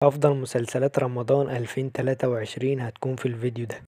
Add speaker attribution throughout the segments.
Speaker 1: أفضل مسلسلات رمضان 2023 هتكون في الفيديو ده.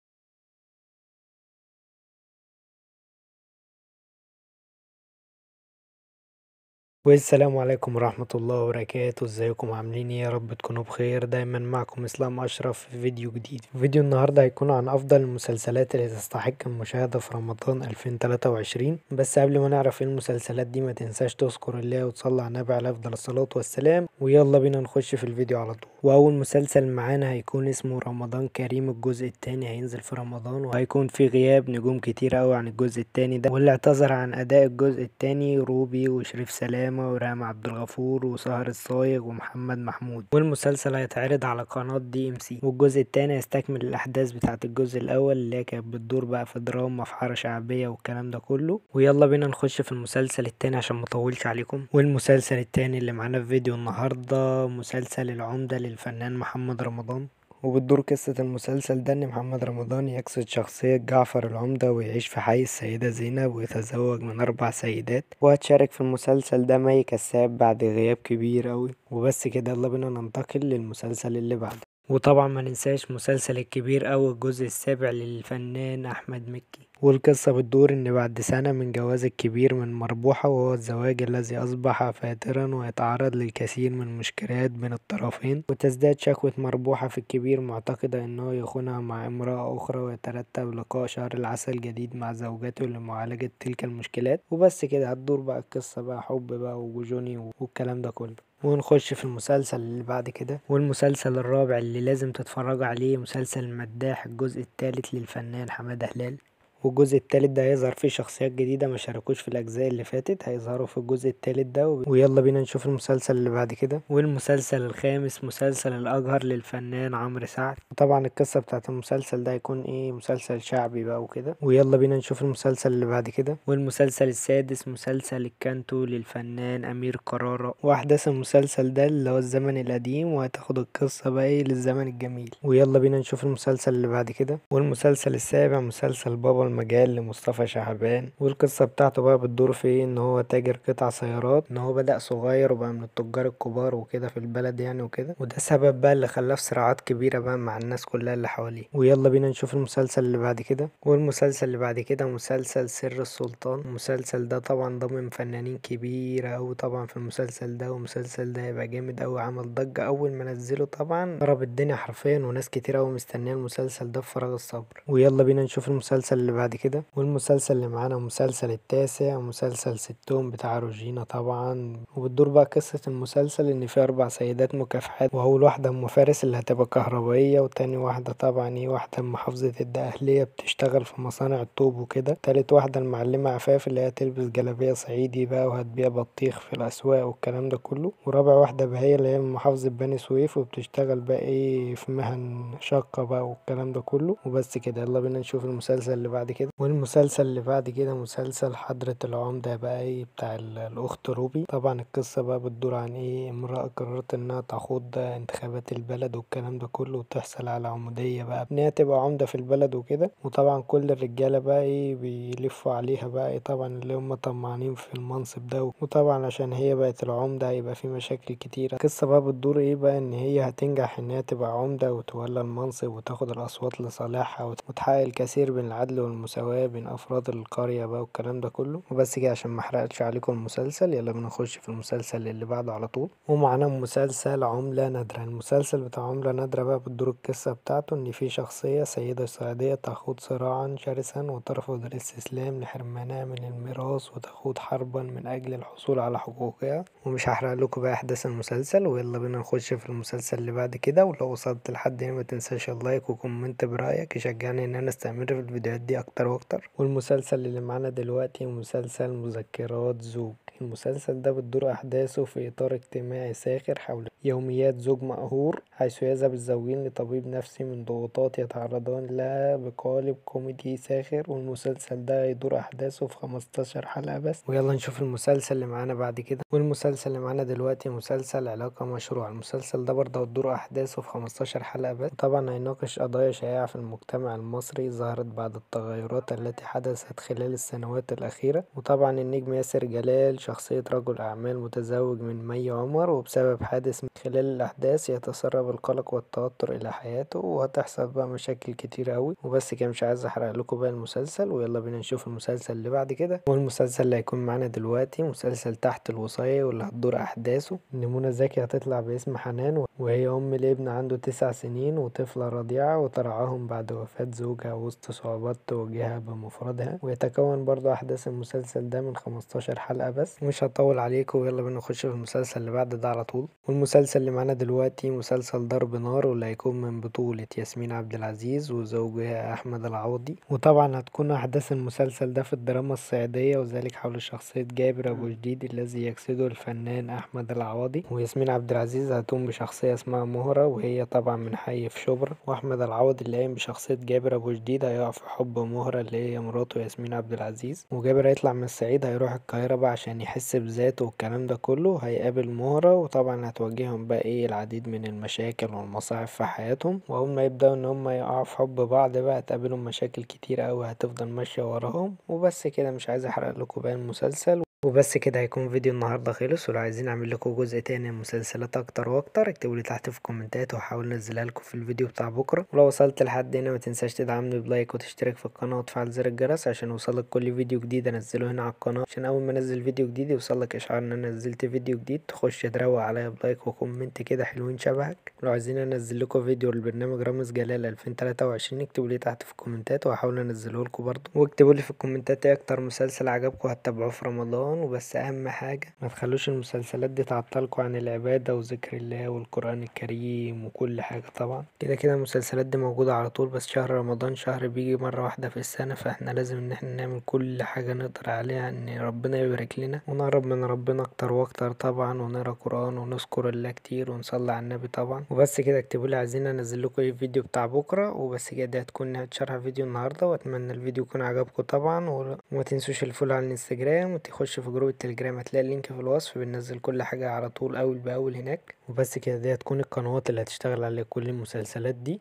Speaker 1: والسلام عليكم ورحمة الله وبركاته. ازيكم عاملين ايه؟ يا رب تكونوا بخير. دايما معكم اسلام اشرف في فيديو جديد. فيديو النهاردة هيكون عن افضل المسلسلات اللي تستحق المشاهدة في رمضان 2023. بس قبل ما نعرف ايه المسلسلات دي ما تنساش تذكر الله وتصلي على النبي عليه افضل الصلاة والسلام، ويلا بينا نخش في الفيديو على طول. واول مسلسل معانا هيكون اسمه رمضان كريم، الجزء الثاني هينزل في رمضان، وهيكون في غياب نجوم كتير قوي عن الجزء الثاني ده، واللي اعتذر عن اداء الجزء الثاني روبي وشريف سلام ورام عبد الغفور وسهر الصايغ ومحمد محمود. والمسلسل هيتعرض على قناة DMC. والجزء الثاني هيستكمل الاحداث بتاعة الجزء الاول اللي هي كانت بتدور بقى في دراما في حارة شعبية والكلام ده كله. ويلا بينا نخش في المسلسل الثاني عشان ما اطولش عليكم. والمسلسل الثاني اللي معانا في فيديو النهارده مسلسل العمدة للفنان محمد رمضان. وبتدور قصة المسلسل ده ان محمد رمضان يقصد شخصية جعفر العمدة ويعيش في حي السيدة زينب ويتزوج من 4 سيدات. وهتشارك في المسلسل ده مي كساب بعد غياب كبير اوي. وبس كده، يلا بينا ننتقل للمسلسل اللي بعده. وطبعا ما ننساش مسلسل الكبير أوي الجزء السابع للفنان أحمد مكي. والقصة بتدور إن بعد سنة من جواز الكبير من مربوحة، وهو الزواج الذي أصبح فاترا ويتعرض للكثير من المشكلات بين الطرفين، وتزداد شكوى مربوحة في الكبير معتقدة إنه يخونها مع امرأة أخرى، ويترتب لقاء شهر العسل جديد مع زوجته لمعالجة تلك المشكلات. وبس كده هتدور بقى القصة بقى حب بقى وجوني والكلام ده كله. ونخش في المسلسل اللي بعد كده، والمسلسل الرابع اللي لازم تتفرجوا عليه مسلسل المداح الجزء الثالث للفنان حمادة هلال. والجزء الثالث ده هيظهر فيه شخصيات جديدة ما شاركوش في الأجزاء اللي فاتت، هيظهروا في الجزء الثالث ده. ويلا بينا نشوف المسلسل اللي بعد كده. والمسلسل الخامس مسلسل الأجهر للفنان عمرو سعد. وطبعا القصة بتاعت المسلسل ده هيكون ايه، مسلسل شعبي بقى وكده. ويلا بينا نشوف المسلسل اللي بعد كده. والمسلسل السادس مسلسل الكانتو للفنان أمير كرارة. وأحداث المسلسل ده اللي هو الزمن القديم، وهتاخد القصة بقى ايه للزمن الجميل. ويلا بينا نشوف المسلسل اللي بعد كده. والمسلسل السابع مسلسل بابا المجال لمصطفى شعبان. والقصة بتاعته بقى بتدور في ايه، ان هو تاجر قطع سيارات، ان هو بدأ صغير وبقى من التجار الكبار وكده في البلد يعني وكده، وده سبب بقى اللي خلاه في صراعات كبيرة بقى مع الناس كلها اللي حواليه. ويلا بينا نشوف المسلسل اللي بعد كده. والمسلسل اللي بعد كده مسلسل سر السلطان. المسلسل ده طبعا ضمن فنانين كبيرة أوي طبعا في المسلسل ده، والمسلسل ده هيبقى جامد أوي، عمل ضجة أول ما نزله طبعا ضرب الدنيا حرفيا، وناس كتير أوي مستنية المسلسل ده بفراغ الصبر. ويلا بينا نشوف المسلسل اللي بعد كده. والمسلسل اللي معانا مسلسل التاسع مسلسل ستون بتاع روجينا طبعا. وبتدور بقى قصة المسلسل ان في 4 سيدات مكافحات، واول واحدة ام فارس اللي هتبقى كهربائية، وتاني واحدة طبعا ايه واحدة من محافظة الدقهلية بتشتغل في مصانع الطوب وكده، تالت واحدة المعلمة عفاف اللي هي تلبس جلابية صعيدي بقى وهتبيع بطيخ في الاسواق والكلام ده كله، ورابع واحدة بهية اللي هي من محافظة بني سويف وبتشتغل بقى ايه في مهن شاقة بقى والكلام ده كله. وبس كده، يلا بينا نشوف المسلسل اللي بعد كده. والمسلسل اللي بعد كده مسلسل حضرة العمدة بقى ايه بتاع الأخت روبي. طبعا القصة بقى بتدور عن ايه، امرأة قررت انها تخوض انتخابات البلد والكلام ده كله، وتحصل على عمودية بقى ان هي تبقى عمدة في البلد وكده. وطبعا كل الرجالة بقى ايه بيلفوا عليها بقى ايه طبعا اللي هم طمعانين في المنصب ده، وطبعا عشان هي بقت العمدة هيبقى في مشاكل كتيرة. القصة بقى بتدور ايه بقى، ان هي هتنجح ان هي تبقى عمدة وتولى المنصب وتاخد الأصوات لصالحها وتحقق الكثير من العدل والمساواة بين أفراد القرية بقى والكلام ده كله. وبس كده عشان ما احرقش عليكم المسلسل، يلا بينا نخش في المسلسل اللي بعده على طول. ومعانا مسلسل عملة نادرة. المسلسل بتاع عملة نادرة بقى بتدور القصة بتاعته ان في شخصية سيدة صعيدية تخوض صراعا شرسا وترفض الاستسلام لحرمانها من الميراث وتخوض حربا من أجل الحصول على حقوقها. ومش هحرق لكم بقى أحداث المسلسل، ويلا بينا نخش في المسلسل اللي بعد كده. ولو وصلت لحد هنا ما تنساش ال like و comment برأيك يشجعني ان انا استمر في الفيديوهات دي اكتر واكتر. والمسلسل اللي معانا دلوقتي مسلسل مذكرات زوج. المسلسل ده بتدور احداثه في اطار اجتماعي ساخر حول يوميات زوج مقهور، حيث يذهب الزوجين لطبيب نفسي من ضغوطات يتعرضان لها بقالب كوميدي ساخر. والمسلسل ده يدور احداثه في 15 حلقة بس. ويلا نشوف المسلسل اللي معانا بعد كده. والمسلسل اللي معانا دلوقتي مسلسل علاقة مشروع. المسلسل ده برضه هتدور احداثه في 15 حلقة بس، وطبعا هيناقش قضايا شائعة في المجتمع المصري ظهرت بعد التغيرات التغيرات التي حدثت خلال السنوات الأخيرة. وطبعا النجم ياسر جلال شخصية رجل أعمال متزوج من مي عمر، وبسبب حادث خلال الأحداث يتسرب القلق والتوتر إلى حياته، وهتحصل بقى مشاكل كتير أوي. وبس كده، مش عايز أحرق لكم بقى المسلسل، ويلا بينا نشوف المسلسل اللي بعد كده. والمسلسل اللي هيكون معانا دلوقتي مسلسل تحت الوصاية، واللي هتدور أحداثه إن منى زكي هتطلع باسم حنان، وهي أم لابن عنده 9 سنين وطفلة رضيعة، وترعاهم بعد وفاة زوجها وسط صعوبات تواجهها بمفردها. ويتكون برضو أحداث المسلسل ده من 15 حلقة بس. مش هطول عليكم، ويلا بينا نخش في المسلسل اللي بعد ده على طول. والمسلسل اللي معانا دلوقتي مسلسل ضرب نار، واللي هيكون من بطولة ياسمين عبد العزيز وزوجها أحمد العوضي. وطبعا هتكون أحداث المسلسل ده في الدراما الصعيدية، وذلك حول شخصية جابر أبو جديد الذي يجسده الفنان أحمد العوضي. وياسمين عبد العزيز هتقوم بشخصية اسمها مهرة، وهي طبعا من حي في شبرا. وأحمد العوضي اللي قايم بشخصية جابر أبو جديد هيقع في حب مهرة اللي هي مراته ياسمين عبد العزيز. وجابر هيطلع من الصعيد هيروح القاهرة بقى عشان يحس بذاته والكلام ده كله، هيقابل مهرة، وطبعا هتواجههم بقى ايه العديد من المشاكل والمصاعب في حياتهم. واول ما يبدأوا ان هم يقعوا في حب بعض بقى هتقابلهم مشاكل كتير اوي هتفضل ماشية وراهم. وبس كده، مش عايز احرق لكم باقي المسلسل. وبس كده هيكون فيديو النهارده خلص، ولو عايزين اعمل لكم جزء تاني من مسلسلات اكتر واكتر اكتبوا لي تحت في الكومنتات، وهحاول انزلها لكم في الفيديو بتاع بكره. ولو وصلت لحد هنا ما تنساش تدعمني ب like وتشترك في القناه وتفعل زر الجرس عشان يوصلك كل فيديو جديد انزله هنا على القناه، عشان اول ما انزل فيديو جديد يوصلك اشعار ان انا نزلت فيديو جديد، تخش تروق عليا ب like و comment كده حلوين شبهك. ولو عايزين انزل لكم فيديو لبرنامج رامز جلال 2023 اكتبوا لي تحت في الكومنتات وهحاول انزله لكم برضه. واكتبوا لي في الكومنتات ايه اكتر مسلسل عجبكم هتتابعوه في رمضان. وبس اهم حاجة ما تخلوش المسلسلات دي تعطلكوا عن العبادة وذكر الله والقرآن الكريم وكل حاجة. طبعا كده كده المسلسلات دي موجودة على طول، بس شهر رمضان شهر بيجي مرة واحدة في السنة، فاحنا لازم ان احنا نعمل كل حاجة نقدر عليها ان ربنا يبارك لنا ونقرب من ربنا اكتر واكتر طبعا، ونقرا قرآن ونذكر الله كتير ونصلي على النبي طبعا. وبس كده، اكتبوا لي عايزين انزل لكم ايه الفيديو بتاع بكرة. وبس كده، دي هتكون نهاية شرح فيديو النهاردة، واتمنى الفيديو يكون عجبكم طبعا. وما تنسوش ال follow على الانستجرام، وتخش في group التليجرام هتلاقي ال link في الوصف، بننزل كل حاجة على طول أول بأول هناك. وبس كده، دي هتكون القنوات اللي هتشتغل على كل المسلسلات دي.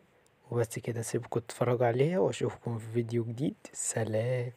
Speaker 1: وبس كده، سيبكم تتفرجوا عليها واشوفكم في فيديو جديد. سلام.